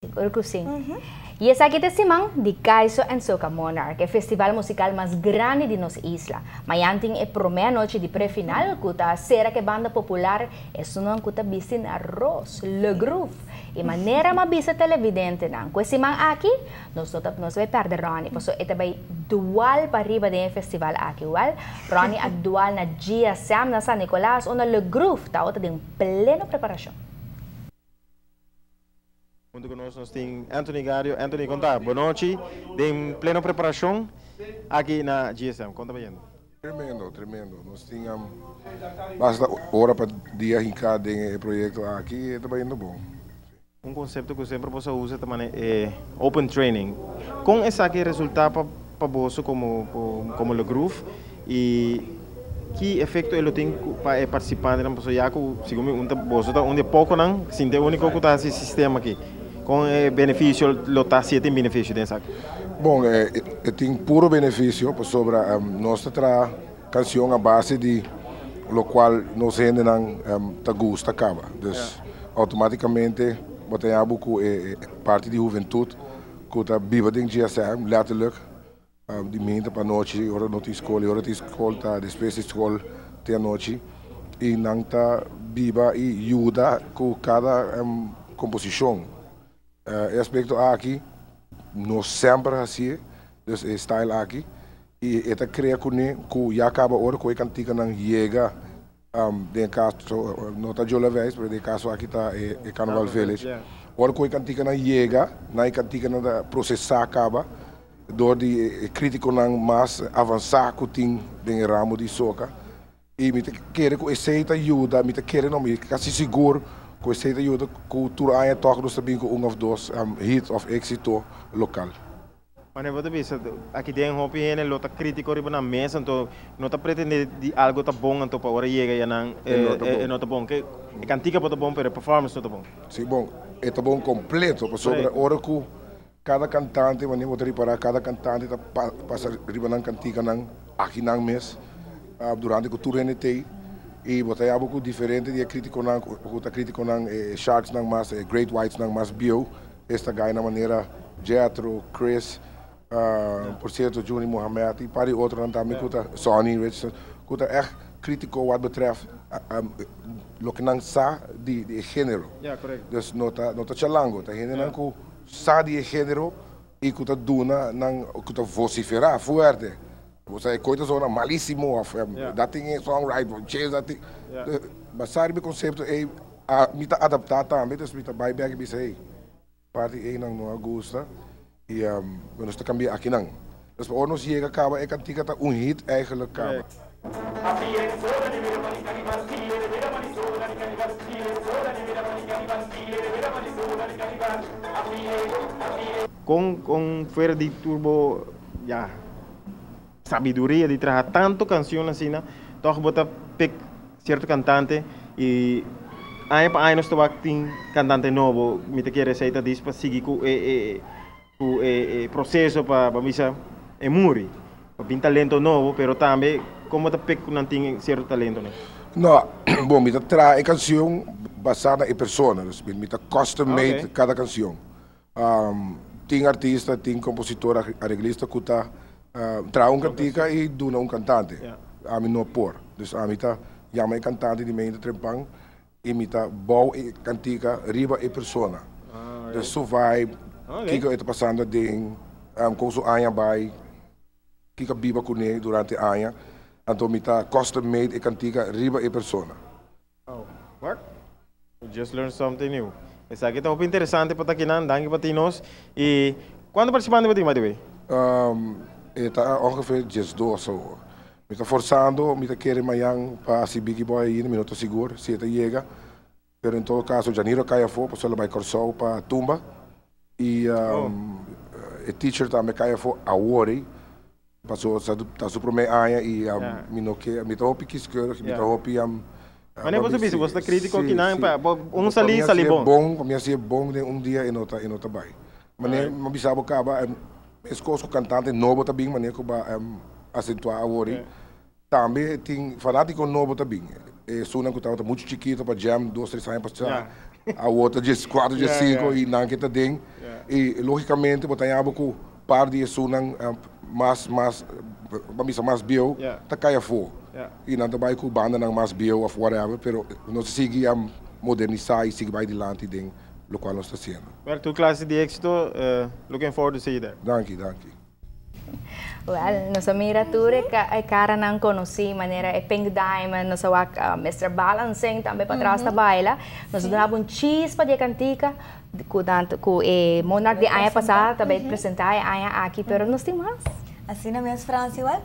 Sigur ku si. I esaki ta e siman di Kaiso and Soca Monarch, e festival musikal mas grandi di nos isla. Mañan tin e promé anochi di pre-final ku ta sera ku e banda popular esunnan ku ta bisti na ros, Le Groove. I manera m'a bisa televidentenan ku e siman aki nos no ta nos bai pèrdè Ronnie pasobra e ta bai dual pa riba den e festival aki. Wèl, Ronnie a dual na GSM na San Nicolas unda Le Groove tabata den pleno preparashon. Hunto ku nos nos tin Anthony Gario. Anthony, kon ta? Bonochi. Den pleno preparashon aki na GSM. Kon ta bayendo? Tremendo, tremendo. Nos tin basta ora pa dia hinká den e proyekto aki i e ta bayendo bon. Un konsepto ku semper boso a usa ta manera e open training. Kon esaki resultá pa pa boso komo komo Le Groove i ki efekto e lo tin pa e partisipantenan pasobra ya ku segun mi un ta boso ta un di e pokonan sin ta e uniko ku ta hasi e sistema aki kon e benefisio lo ta si e tin benefisio den esaki? Bon e tin puro benefisio pasobra nos ta traha kansion a base di lokual nos hendenan ta gusta kaba dus outomatikamente bo ta yabu ku e parti di huventut ku ta biba den GSM letterlijk di minta pa anochi ora no tin skol y ora tin skol ta despues di skol te anochi y nan ta biba y yuda ku kada komposishon. E aspekto aki no semper hasié, dus e style aki y e ta krea kuné ku ya kaba ora ku e kantikanan yega Den e kaso, no ta Jola Wijs, pero den e kaso aki ta e Carnaval Village. Ora ku e kantikanan yega, nan e kantikanan ta prosesá kaba dor di e kritikonan mas avansá ku tin den e ramo di soka. I mi ta kere ku esei ta yuda, mi ta kere no, mi kasi sigur ku esei ta yuda ku tur aña tòg nos ta bin ku un òf dos hit òf éksito lokal. Manera bo ta bisa, aki den hopi hende lo ta critico riba nan mes, anto no ta pretende di algo ta bon anto pa ora yega ya nan e no ta bon. Ke e cantica por ta bon pero e performance no ta bon. Si bon, e ta bon completo pasobra ora cu cada cantante, manera bo ta ripara cada cantante ta pasa riba nan canticanan aki nan mes durante cu tur hende t'ey y bo ta yaba cu diferente di e criticonan cu ta criticonan e sharksnan mas e great whitesnan mas bieu. Esta gai na manera Jethro, Chris, por cierto Juni Mohamed y par di otronan tambe cu ta, Sonny Richardson, cu ta echt critico wat betreft loke nan sa di e genero. Dus no ta no ta chalango, ta hendenan cu sa di e genero y cu ta duna nan, cu ta vocifera fuerte. Bo sa e koe ta zona malisimo of dat tin e songwrite, chase dat tin. Basa riba e concepto ey mi ta adapta tambe, dus mi ta bai bek y bisa hey, parti eynan no a gusta y nos ta cambia akinan. Dus pa ora nos yega caba e cantica ta un hit eigenlijk caba. Con con fuera di tur bo ya sabiduria di traha tanto cancion asina toch bo ta pick cierto cantante y aña pa aña nos ta wak tin cantante nobo mi ta kere esey ta dis pa sigui cu e e cu e proceso pa pa bisa e muri pa bin talento nobo pero tambe como ta pick cu nan tin cierto talento nan. No, bon mi ta traha e cancion basa na e persona, dus mi ta custom made cada cancion. Tin artista, tin compositor, areglista cu ta traha un cantica y duna un cantante. Ami no por. Dus ami ta yama e cantante di Meinte Trempan y mi ta bou e cantica riba e persona. Dus su vibe, kico e ta pasando aden, con su aña bay, kico a biba cune durante aña. Anto mi ta custom made e cantica riba e persona. Oh, what? We just learned something new. Esaki ta hopi interesante pa ta kinan. Danki pa tin nos. Y cuanto participante bo tin by the way? E ta ongeveer 12 awor. Mi ta forzando, mi ta kere mayan pa haci Biggie Boy ainda, mi no ta sigur si e ta yega. Pero en todo caso Janiro a cay afo pasobra el a bay Corsou pa tumba. Y e teacher tambe a cay afo awor ey. Paso ta su prome aña y mi no ke, mi ta hopi kieskeurig, mi ta hopi. Wanneer bo ta bisa bo ta critico kinan pa un sali sali bon? Bon, pa mi hasi e bon den un dia e no ta e no ta bay. Manera mi a bisa bo caba meskos cu cantante nobo ta bin manera cu bo a acentua awor ey. Tambe tin fanatico nobo ta bin. Esunnan cu tabata mucho chikito pa jam dos tres aña pasa. A otro 14, 15 i nan ku ta den. I lógikamente bo ta haña ku par di esunnan mas, ban bisa, mas bieu ta kai afó. I nan tambe ku bandanan mas bieu of whatever, pero nos sigui modernisá i sigui bai dilanti den loke nos ta hasiendo. Well, tur klase di éksito, looking forward to see you there. Danki, danki. Well, nos a mira tur e karanan konosí, manera e Pink Diamond, nos a wak Mr. Balancing tambe patras ta baila. Nos a duna un chispa di kantika, ku tantu ku e Monarch di aña pasá tambe presentá aña aki, pero nos tin mas. Asina mes, Franci, igual.